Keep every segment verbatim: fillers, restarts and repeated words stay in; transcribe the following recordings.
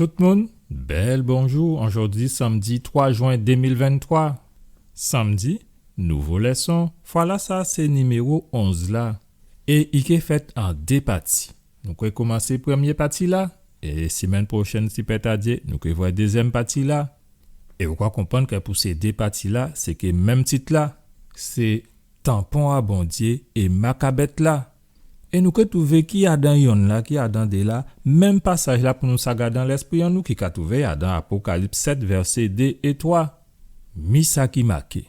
Tout moun, bèl bonjou. Ojòdi sanmdi twa jwen dé mil venntwa. Sanmdi, nouvo lèson. Fwa-lasa sé niméwo onz la. É i ké fèt an dé pati. Nou ké koumansé prèmyé pati-la. É simenn pwochèn, si plèt a Dyé, nou ké vwè dézyèm pati-la. É ou ka konprann kè pou sé dé pati-la, sé ké menm tit-la. Sé Tanpon a Bondyé é Mak a bèt-la. É nou ké twouvé ki adan yonn-la, ki adan dé-la, menm pasaj-la pou nou sa gadé an lèspri an nou, ki ka twouvé adan Apokalips sèt, vèsé dé é twa. Mi sa ki maké.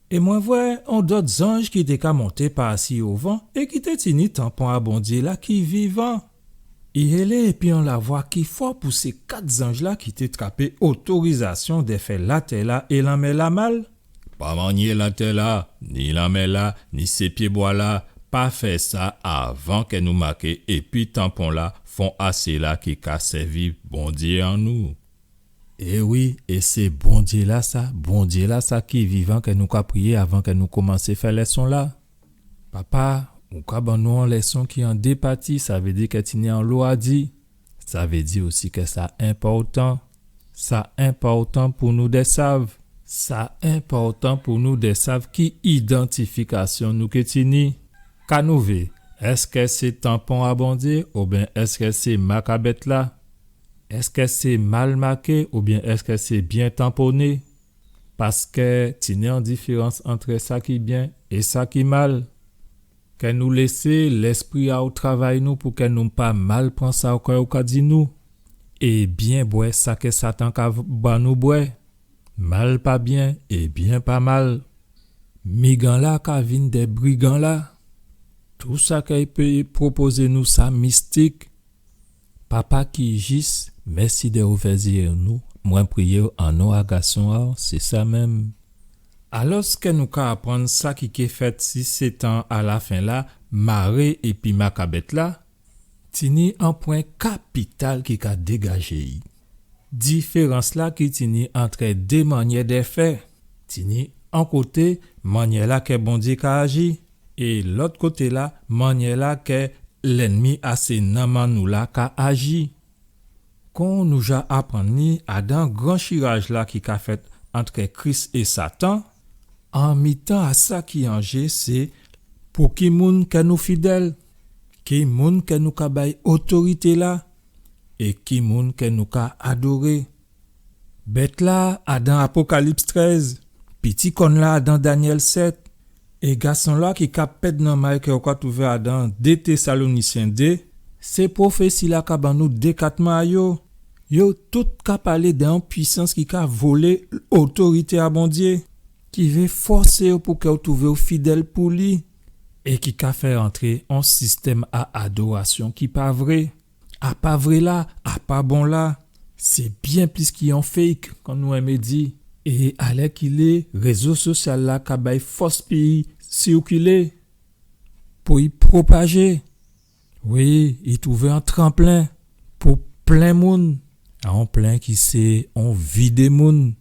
É mwen vwè on dòt zanj ki té ka monté pa asi ovan é ki té tini tanpon a Bondyé-la ki vivan. I hélé épi on lavwa ki fò pou sé kat zanj-la ki té trapé otorizasyon dè fè latè-la é lanmè-la mal. Pa manyé latè-la, ni lanmè-la, ni sé pyébwa-la, pa fè sa avan kè nou maké épi tanpon-la fon a séla ki ka sèvi Bondyé an nou. É wi, é sé Bondyé-lasa, Bondyé-lasa ki vivan kè nou ka priyé avan kè nou koumansé fè lèson-la. Papa, ou ka ban nou on lèson ki an dé pati, sa vé di kè tini anlo a di. Sa vé di osi kè sa enpòtan. Sa enpòtan pou nou dè sav. Sa enpòtan pou nou dè sav ki idantifikasyon nou ké tini. Ka nou vé, èskè sé tanpon a Bondyé oubyen èskè sé mak a bèt-la? Èskè sé mal maké oubyen èskè sé byen tanponé? Paskè tini on diférans antrè sa ki byen é sa ki mal. Kè nou lésé Lèspri a'w travay nou pou kè nou pa mal pran sa kè ou ka di nou, é byen bwè sa kè Satan ka v-, ban nou bwè. Mal pa byen, é byen pa mal. Migan-la ka vin dè brigan-la. Tou sa kè i pé pwopozé nou sa mistik. Papa ki jis, mèsi dè ouvè zyé nou. Mwen priyé'w an non a Gason a'w, sé sa menm. Alòskè nou ka aprann sa ki ké fèt si sé tan a lafen-la, maré épi mak a bèt-la, tini on pwen kapital ki ka dégajé i. Diférans-la ki tini antrè dé mannyè dè fè. Tini on koté, mannyè-la kè Bondyé ka aji, é lòt koté-la, mannyè-la kè lènmi a sé nanm an nou la ka aji. Kon nou ja aprann li adan gran chiraj-la ki ka fèt antrè Kris é Satan, an mitan a sa ki an jé sé pou ki moun kè nou fidèl, ki moun kè nou ka bay otorité-la, é ki moun kè nou ka adoré. Bèt-la adan Apokalips trèz, piti kòn-la adan Danyèl sèt, é gason-la ki ka pèd nanm a'y kè ou ka twouvé adan dé Tésalonisyen dé, sé pwofési-la ka ban nou dékatman a yo. Yo tout ka palé dè on pwisans ki ka volé otorité a Bondyé, ki vé fòsé yo pou kè ou twouvé ou fidèl pou li, é ki ka fè antré on sistèm a adorasyon ki pa vré. A pa vré la, a pa bon la, sé byen plis ki on fake, kon nou enmé di. É alèkilé, rézo sosyal la ka bay fòs pou i sikilé, pou i pwopajé. Wi, i twouvé on tranplen pou plen moun, a on plen ki sé on vi dè moun.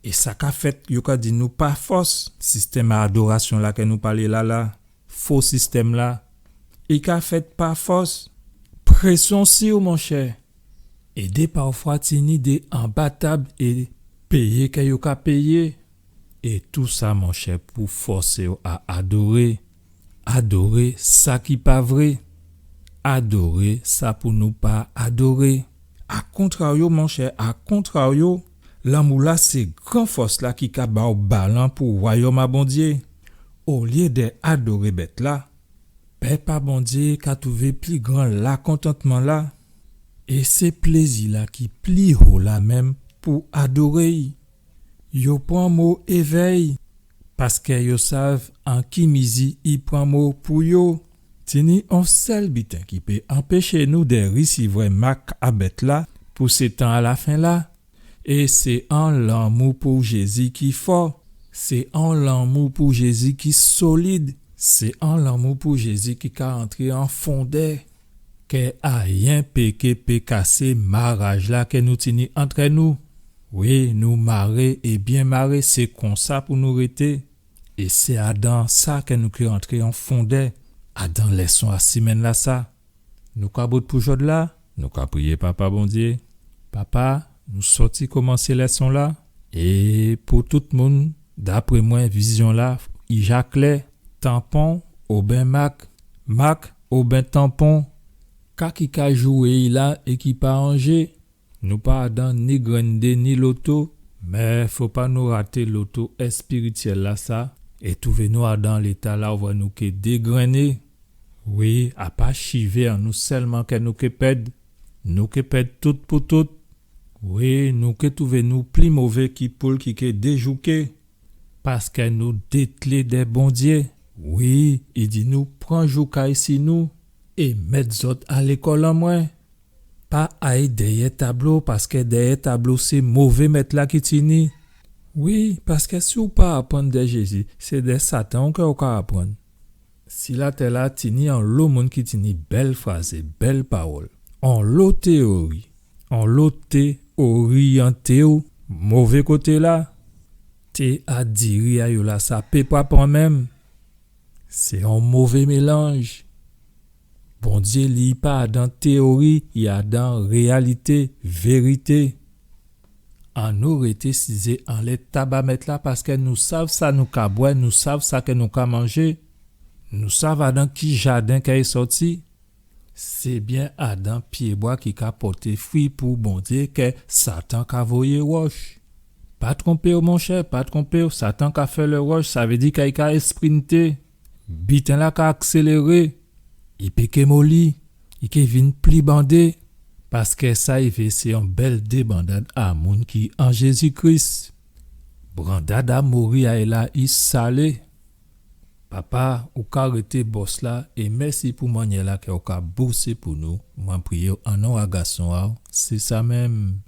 É sa ka fèt, yo ka di nou pa fòs, sistèm a adorasyon la ke nou palé la la. Fo sistèm la, i ka fèt pa fòs. Présyon si'w, monchè. É dè pafwa tini dè anbatab é péyé ke yo ka péyé. É tousa, monchè, pou fòsé'w a adoré. Adoré sa ki pa vré. Adoré sa pou nou pa adoré. A kontraryo, monchè, a kontraryo, lanmou la sé gran fòs la ki ka ba'w balan pou wayòm a Bondyé. Olyé dè adoré bèt la, pèp a Bondyé ka twouvé pli gran lakontantman la, é sé plézi la ki pli ho la menm pou adoré'y. Yo pran mo évè'y, paskè yo sav an ki mizi i pran mo pou yo. Tini on sèl biten ki pé anpéché nou dè risivwè mak a bèt la pou sé tan a lafen la, é sé on lanmou pou Jézi ki fò. Sé on lanmou pou Jézi ki solid. Sé on lanmou pou Jézi ki ka antré an fondè. Ke ayen pé ké pé kasé maraj la ke nou tini antrè nou. Wi, nou maré é byen maré, sé konsa pou nou rété. É sé adan sa ke nou ké antré an fondè, adan lèson a simenn la sa. Nou ka bout pou jòdla, nou ka priyé Papa Bondyé. Papa, nou sòti kòmansé lèson-la. É pou tout moun, dapré mwen, vizyon-la, i ja klè. Tanpon oben mak, mak oben tanpon, ka ki ka jwé la é ki pa an jé. Nou pa adan ni grenndé ni loto, mé fò pa nou raté loto èspirityèl-lasa, é twouvé nou adan léta-la ou vwè nou ké dégrenné. Wi, a pa chivé an nou sèlman kè nou ké pèd, nou ké pèd tout pou tout. Wi, nou ké twouvé nou pli mové ki poul ki ké déjouké, paskè nou détlé dè Bondyé. Wi, i di nou pran jouk a'y si nou, é mèt zòt a lékòl an mwen. Pa ay dèyè tablo, paskè dèyè tablo sé mové mèt-la ki tini. Wi, paskè si ou pa aprann dè Jézi, sé dè Satan ou kè ou ka aprann. Si latè-la tini onlo moun ki tini bèl fraz é bèl pawòl, onlo téyori, onlo té oryanté'w mové koté-la, té a diri a yo la sa pé pa pran menm. Sé on mové mélanj. Bondyé li pa adan téyori, i adan réyalité, vérité. Annou rété sizé anlè tab a mèt-la, paskè nou sav sa nou ka bwè, nou sav sa kè nou ka manjé, nou sav adan ki jaden kè i sòti. Sé byen adan pyébwa ki ka pòté fwi pou Bondyé kè Satan ka voyé wòch. Pa tronpé'w monchè, pa tronpé'w, Satan ka fè lè wòch, sa vé di kè i ka èsprinté. Biten-la ka akséléré, i pé ké moli, i ké vin pli bandé, paskè sa i vé sé on bèl débandad a moun ki an Jézi Kris. Brandad a mori a'y la i salé. Papa, ou ka rété bòs-la, é mèsi pou mannyè-la kè ou ka bosé pou nou. Mwen priyé'w an non a gason a'w, sé sa menm.